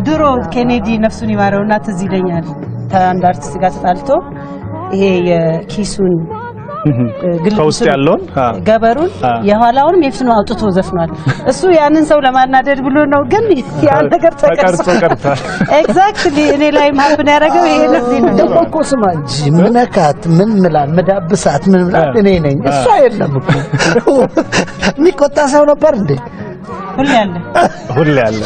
ድሮ ኬኔዲ ነፍሱን ይማረውና ትዝ ይለኛል፣ ከአንድ አርቲስት ጋር ተጣልቶ ይሄ የኪሱን ከውስጥ ያለውን ገበሩን የኋላውንም የፊቱን አውጥቶ ዘፍኗል። እሱ ያንን ሰው ለማናደድ ብሎ ነው፣ ግን ያ ነገር ተቀርጾ ቀርቷል። Exactly፣ እኔ ላይ happen ያደረገው ይሄ ነው። ደግሞ እኮ ስማ እንጂ፣ ምነካት ምን ምላት ምዳብሳት ምን ምላት እኔ ነኝ፣ እሷ የለም እኮ። የሚቆጣ ሰው ነበር እንዴ? ሁሌ አለ። ሁሌ አለ።